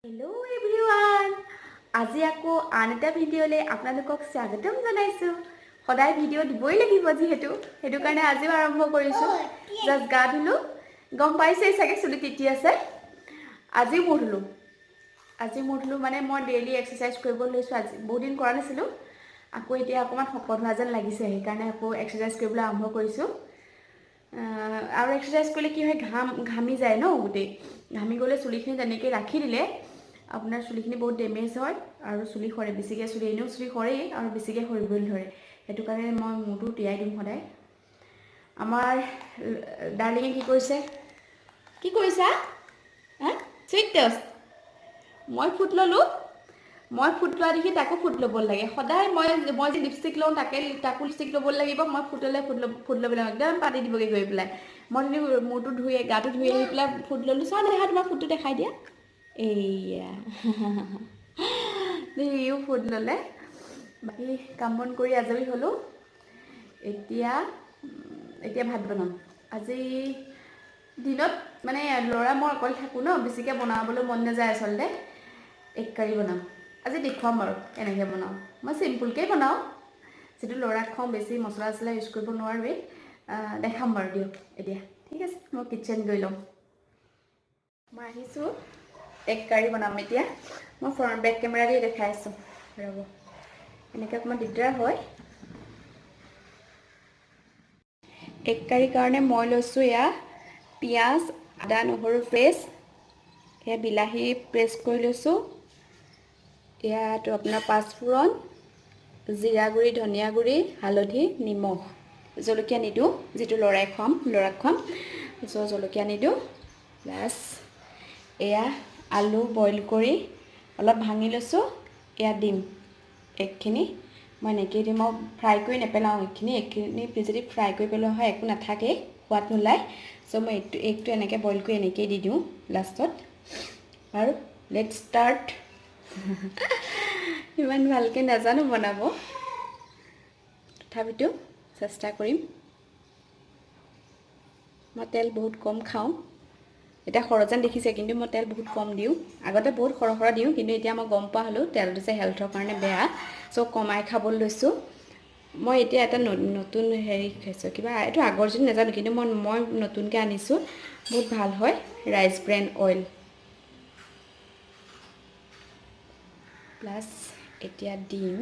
Hello' everyone, আজি আকৌ আন এটা ভিডিঅ'লৈ আপোনালোকক স্বাগতম জনাইছোঁ। সদায় ভিডিঅ' দিবই লাগিব যিহেতু, সেইটো কাৰণে আজিও আৰম্ভ কৰিছোঁ। জাষ্ট গা ধুলোঁ, গম পাইছেই চাগে চুলি তিতি আছে। আজিও মূৰ ধুলোঁ, আজি মূৰ ধুলোঁ। মানে মই ডেইলি এক্সাৰচাইজ কৰিব লৈছোঁ। আজি বহুত দিন কৰা নাছিলোঁ, আকৌ এতিয়া অকণমান শকত হোৱা যেন লাগিছে, সেইকাৰণে আকৌ এক্সাৰচাইজ কৰিবলৈ আৰম্ভ কৰিছোঁ। আৰু এক্সাৰচাইজ কৰিলে কি হয়, ঘামি যায় ন গোটেই, ঘামি গ'লে চুলিখিনি তেনেকৈ ৰাখি দিলে আপোনাৰ চুলিখিনি বহুত ডেমেজ হয় আৰু চুলি সৰে বেছিকৈ। চুলি এনেও চুলি সৰেই আৰু বেছিকৈ সৰিবলৈ ধৰে। সেইটো কাৰণে মই মূৰটো তিয়াই দিওঁ সদায়। আমাৰ ডাৰ্লিঙে কি কৰিছে? কি কৰিছা হা? চুইট টষ্ট। মই ফুট ল'লোঁ, মই ফুট লোৱা দেখি তাকো ফুট ল'ব লাগে সদায়। মই যে লিপষ্টিক লওঁ, তাকো লিপষ্টিক ল'ব লাগিব। মই ফুট ল'লে ফুট ল'ব লাগিব, একদম পাতি দিবগৈ গৈ পেলাই। মই তেনেকৈ মূৰটো ধুই, গাটো ধুই আহি পেলাই ফুট ল'লোঁ। চাওঁ, দেখা, তোমাৰ ফুটটো দেখাই দিয়া। এইয়া, ইও ফুট ল'লে। বাকী কাম বন কৰি আজৰি হ'লোঁ। এতিয়া ভাত বনাম। আজি দিনত মানে ল'ৰা মই অকলে থাকোঁ ন, বেছিকৈ বনাবলৈ মন নাযায় আচলতে। এগ কাৰী বনাম আজি, দেখুৱাম বাৰু কেনেকৈ বনাওঁ। মই চিম্পুলকৈ বনাওঁ, যিটো ল'ৰাক খুৱাওঁ, বেছি মছলা চছলা ইউজ কৰিব নোৱাৰোৱেই। দেখাম বাৰু দিয়ক এতিয়া। ঠিক আছে, মই কিটচেন গৈ লওঁ। মই আহিছোঁ, এগ কাৰী বনাম এতিয়া। মই ফ্ৰণ্ট বেক কেমেৰা দি দেখাই আছোঁ, ৰ'ব। এনেকৈ অকণমান দিগদাৰ হয়। এগ কাৰীৰ কাৰণে মই লৈছোঁ এয়া পিঁয়াজ, আদা, নহৰু পেষ্ট, এয়া বিলাহী পেষ্ট কৰি লৈছোঁ, এয়াটো আপোনাৰ পাঁচফোৰণ, জিৰা গুড়ি, ধনিয়া গুড়ি, হালধি, নিমখ। জলকীয়া নিদিওঁ, যিটো ল'ৰাই খুৱাম, ল'ৰাক খুৱাম, চ' জলকীয়া নিদিওঁ। প্লাছ এয়া আলু বইল কৰি অলপ ভাঙি লৈছোঁ। এয়া দিম এগখিনি, মই এনেকৈয়ে দিম। মই ফ্ৰাই কৰি নেপেলাওঁ এইখিনি। এগখিনি যদি ফ্ৰাই কৰি পেলোৱা হয়, একো নাথাকেই, সোৱাদ নোলায়। চ' মই এগটো এনেকৈ বইল কৰি এনেকৈয়ে দি দিওঁ লাষ্টত। আৰু let's start. ইমান ভালকৈ নাজানো বনাব, তথাপিতো চেষ্টা কৰিম। মই তেল বহুত কম খাওঁ। এতিয়া সৰহ যেন দেখিছে, কিন্তু মই তেল বহুত কম দিওঁ। আগতে বহুত সৰহ সৰহ দিওঁ, কিন্তু এতিয়া মই গম পোৱা হ'লোঁ তেলটো যে হেল্থৰ কাৰণে বেয়া, চ' কমাই খাবলৈ লৈছোঁ। মই এতিয়া এটা নতুন হেৰি খাইছোঁ, কিবা এইটো আগৰ যদি নাজানো, কিন্তু মই নতুনকৈ আনিছোঁ, বহুত ভাল হয়, ৰাইচ ব্ৰেণ্ড অইল। প্লাছ এতিয়া দিম,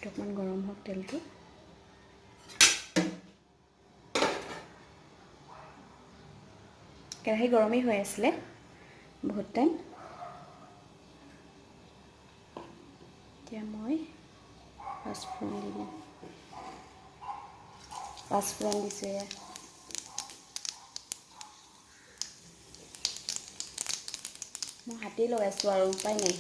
অকণমান গৰম হওক তেলটো। কেৰাহী গৰমেই হৈ আছিলে বহুত টাইম। এতিয়া মই পাঁচফোৰণ দি দিম। পাঁচফোৰণ দিছোঁ এয়া। মই হাতেই লগাইছোঁ আৰু উপায় নাই।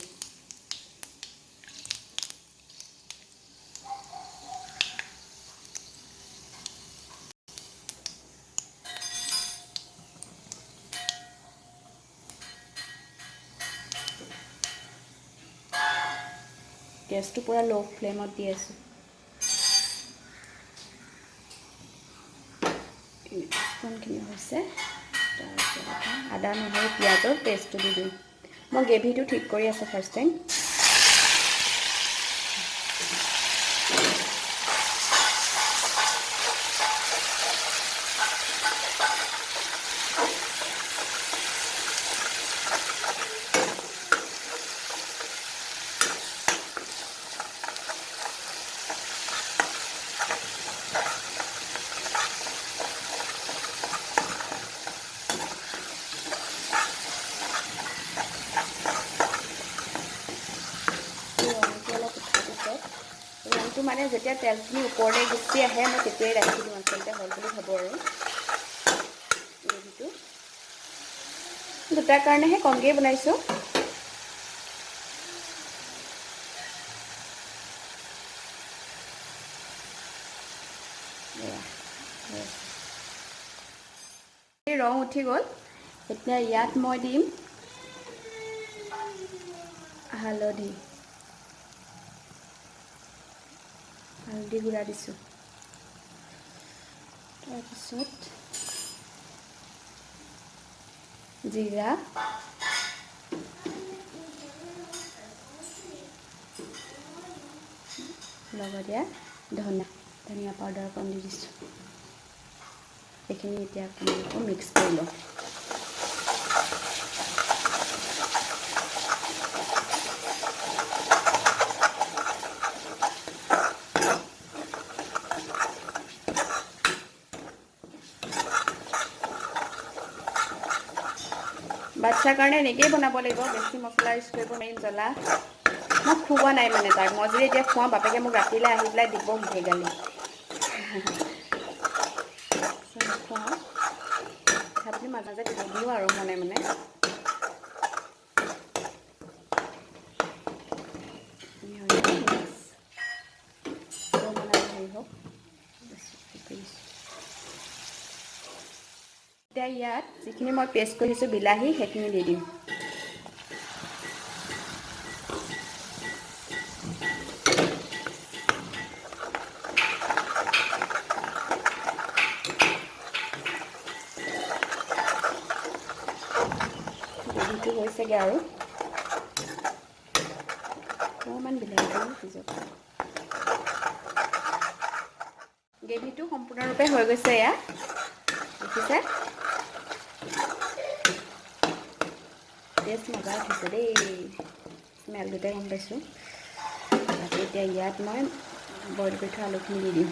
গেছটো পূৰা ল' ফ্লেমত দি আছোঁ। কোনখিনি হৈছে, তাৰপিছত আদা, নহৰু, পিঁয়াজৰ পেষ্টটো দি দিওঁ। মই গ্ৰেভিটো ঠিক কৰি আছোঁ ফাৰ্ষ্ট টাইম। ৰংটো অলপ উঠাৰ পিছত, ৰংটো মানে যেতিয়া তেলখিনি ওপৰলৈ গুচি আহে, মই তেতিয়াই ৰাখি দিওঁ, আচলতে হ'ল বুলি ভাবোঁ। আৰু গ্ৰেভিটো দুটাৰ কাৰণেহে কমকৈয়ে বনাইছোঁ। এয়া ৰং উঠি গ'ল। এতিয়া ইয়াত মই দিম হালধি, হালধি গুড়া দিছোঁ। তাৰপিছত জিৰা। লগত ইয়াত ধনিয়া পাউডাৰ অকণ দি দিছোঁ। এইখিনি এতিয়া অকণমান মিক্স কৰি লওঁ। বাচ্ছাৰ কাৰণে এনেকৈয়ে বনাব লাগিব, বেছি মছলা ইউজ কৰিব নোৱাৰিম, জ্বলা মই খুওৱা নাই মানে তাক। মই যদি এতিয়া খুৱাওঁ বাপেকে মোক ৰাতিলৈ আহি পেলাই দিব সেই গালি। খুৱাওঁ তথাপিও মাজে মাজে দিব দিওঁ আৰু মনে মনে। হেৰি হওক, এতিয়া ইয়াত যিখিনি মই পেষ্ট কৰি থৈছোঁ বিলাহী, সেইখিনি দি দিম। গ্ৰেভিটো হৈছেগৈ আৰু অকণমান বিলাহী সিজক। গ্ৰেভিটো সম্পূৰ্ণৰূপে হৈ গৈছে, এয়া দেখিছে টেষ্ট মজা উঠিছে দেই, স্মেলটোতে গম পাইছোঁ। বাকী এতিয়া ইয়াত মই বইল কৰি থোৱা আলুখিনি দি দিম।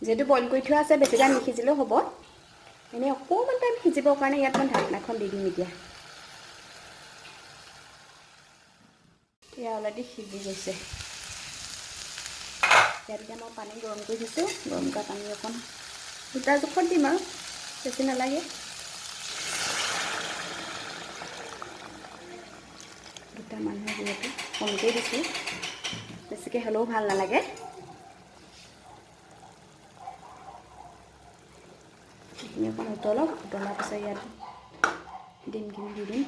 যিহেতু বইল কৰি থোৱা আছে বেছি টাইম নিসিজিলেও হ'ব, এনেই অকণমান টাইম সিজিবৰ কাৰণে ইয়াত মই ঢাকনাখন দি দিম। এতিয়া এয়া অলৰেডি সিজি গৈছে। ইয়াত এতিয়া মই পানী গৰম কৰি থৈছোঁ, গৰম কৰা পানী অকণ দুটা জোখত দিম আৰু বেছি নালাগে। দুটা মানুহ যিহেতু কমকৈ দিছোঁ, বেছিকৈ হ'লেও ভাল নালাগে। এইখিনি অকণ উতলক, উতলাৰ পিছত ইয়াত ডিমখিনি দি দিম।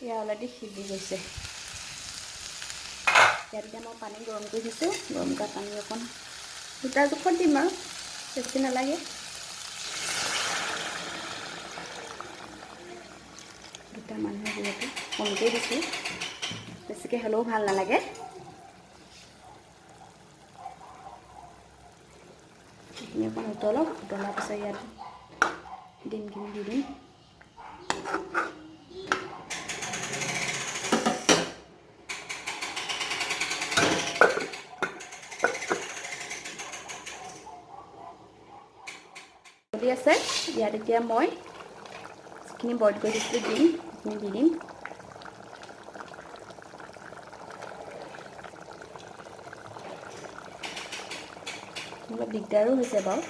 এয়া অলৰেডি সিজি গৈছে। ইয়াত এতিয়া মই পানী গৰম কৰি থৈছোঁ, গৰম কৰা পানী অকণ দুটা জোখত দিম আৰু বেছি নালাগে। দুটা মানুহ যিহেতু কমকৈ দিছোঁ, বেছিকৈ হ'লেও ভাল নালাগে। এইখিনি অকণ উতলক, উতলাৰ পিছত ইয়াত ডিমখিনি দি দিম। আছে ইয়াত এতিয়া মই যিখিনি বইল কৰি দিছিলোঁ ডিম, সেইখিনি দি দিম। অলপ দিগদাৰো হৈছে বাৰু,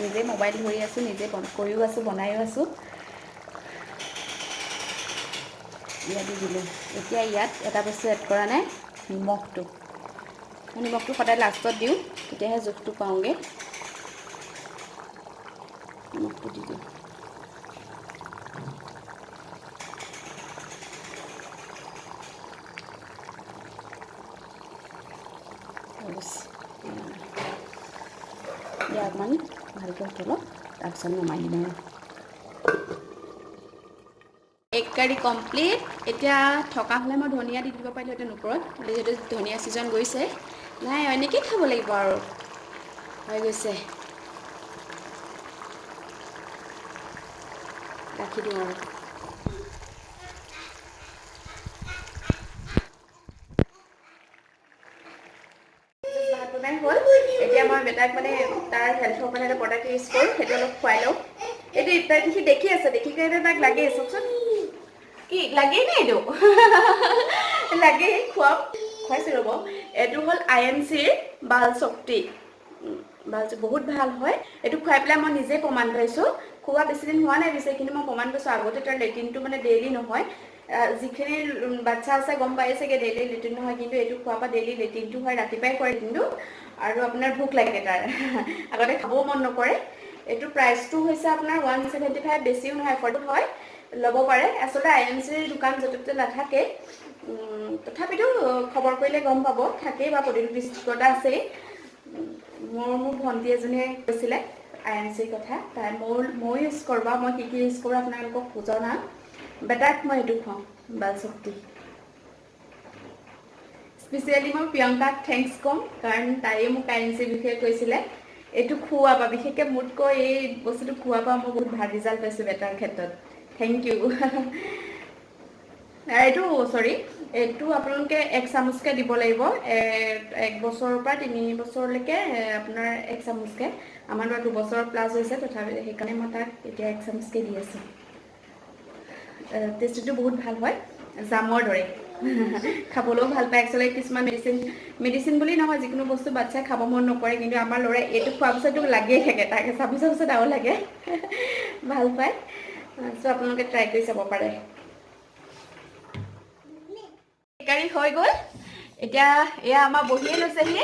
নিজে মোবাইল ধৰি আছোঁ, নিজে কৰিও আছোঁ, বনায়ো আছোঁ। ইয়াত দি দিলোঁ। এতিয়া ইয়াত এটা বস্তু এড কৰা নাই, নিমখটো। মই নিমখটো সদায় লাষ্টত দিওঁ, তেতিয়াহে জোখটো পাওঁগৈ। নিমখটো দি দিওঁ। এতিয়া অকণমান ভালকৈ উতলক, তাৰপিছত নমাই দিম আৰু। এগ কাৰী কমপ্লিট। এতিয়া থকা হ'লে মই ধনিয়া দি দিব পাৰিলোহেঁতেন ওপৰত, কিন্তু যিহেতু ধনিয়া ছিজন গৈছে, নাই এনেকেই খাব লাগিব আৰু। হৈ গৈছে, ৰাখি দিওঁ আৰু। ভাত বনাই হ'ল। এতিয়া মই বেটাক মানে তাৰ হেল্থৰ কাৰণে এটা প্ৰডাক্ট ইউজ কৰোঁ, সেইটো অলপ খুৱাই লওঁ। এইটো তাই সি দেখি আছে, দেখি কাৰণে তাক লাগেই। চাওকচোন কি লাগেই নে এইটো লাগেই, খুৱাম, খুৱাইছোঁ ৰ'ব। এইটো হ'ল IMCৰ বাল শক্তি, বাল বহুত ভাল হয়। এইটো খুৱাই পেলাই মই নিজেই প্ৰমাণ পাইছোঁ। খোৱা বেছি দিন হোৱা নাই পিছে, কিন্তু মই প্ৰমাণ পাইছোঁ। আগতে তাৰ লেট্ৰিনটো মানে ডেইলি নহয়, যিখিনি বাচ্ছা আছে গম পাই চাগে ডেইলি লেট্ৰিন নহয়, কিন্তু এইটো খোৱাৰ পৰা ডেইলি লেট্ৰিনটো হয়, ৰাতিপুৱাই কৰে লেট্ৰিনটো। আৰু আপোনাৰ ভোক লাগে তাৰ, আগতে খাবও মন নকৰে। এইটো প্ৰাইচটো হৈছে আপোনাৰ 175, বেছিও নহয়, এফৰ্ডেবল হয়, ল'ব পাৰে। আচলতে আই এম চিৰ দোকান য'তে ত'তে নাথাকে, তথাপিতো খবৰ কৰিলে গম পাব, থাকেই বা প্ৰতিটো ডিষ্ট্ৰিক্টতে আছেই। মোৰ মোৰ ভণ্টি এজনীয়ে কৈছিলে আই এম চিৰ কথা, তাই মোৰ ময়ো ইউজ কৰোঁ বা মই কি কি ইউজ কৰোঁ আপোনালোকক জনাম। বেটাক মই এইটো খুৱাওঁ বাল শক্তি। স্পেচিয়েলি মই প্ৰিয়ংকাক thanks ক'ম, কাৰণ তাইয়ে মোক আই এম চিৰ বিষয়ে কৈছিলে। এইটো খুওৱা পৰা, বিশেষকৈ মোতকৈ এই বস্তুটো খোৱাৰ পৰা মই বহুত ভাল ৰিজাল্ট পাইছোঁ বেটাৰ ক্ষেত্ৰত। Thank U. এইটো, চৰি, এইটো আপোনালোকে এক চামুচকৈ দিব লাগিব 1 বছৰৰ পৰা 3 বছৰলৈকে, আপোনাৰ এক চামুচকৈ। আমাৰ ল'ৰা 2 বছৰ প্লাছ হৈছে, তথাপি সেইকাৰণে মই তাক এতিয়া এক চামুচকৈ দি আছোঁ। টেষ্টটো বহুত ভাল হয়, জামৰ দৰে, খাবলৈও ভাল পায়। একচুৱেলি কিছুমান মেডিচিন, মেডিচিন বুলি নহয়, যিকোনো বস্তু বাচ্ছাই খাব মন নকৰে, কিন্তু আমাৰ ল'ৰাই এইটো খোৱাৰ পিছতো লাগিয়ে থাকে, তাক চামুচৰ পিছত আৰু লাগে, ভাল পায়। চ' আপোনালোকে ট্ৰাই কৰি চাব পাৰে। গাড়ী হৈ গ'ল। এতিয়া এয়া আমাৰ বহিয়ে লৈছেহি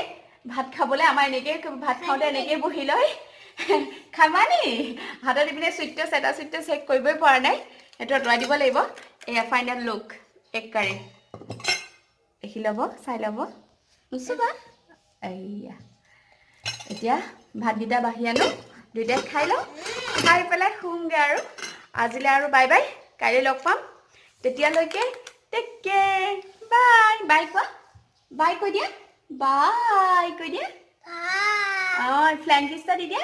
ভাত খাবলৈ। আমাৰ এনেকেই ভাত খাওঁতে এনেকেই বহি লয়। খাবা নি? হাতত ইপিনে চুইটটো এটা চুইটটো চেক কৰিবই পৰা নাই, সেইটো আঁতৰাই দিব লাগিব। এয়া ফাইনেল লুক, এক কাৰী দেখি ল'ব, চাই ল'ব, নুচুবা। এইয়া এতিয়া ভাতকেইটা বাঢ়ি আনো, দুয়োটাই খাই লওঁ, খাই পেলাই শুমগৈ। আৰু আজিলৈ আৰু বাই বাই, কাইলৈ লগ পাম। তেতিয়ালৈকে টেক কেয়াৰ, বাই বাই। কোৱা, বাই কৈ দিয়া, বাই কৈ দিয়া। অঁ, ফ্লাইং কিছ এটা দি দিয়া।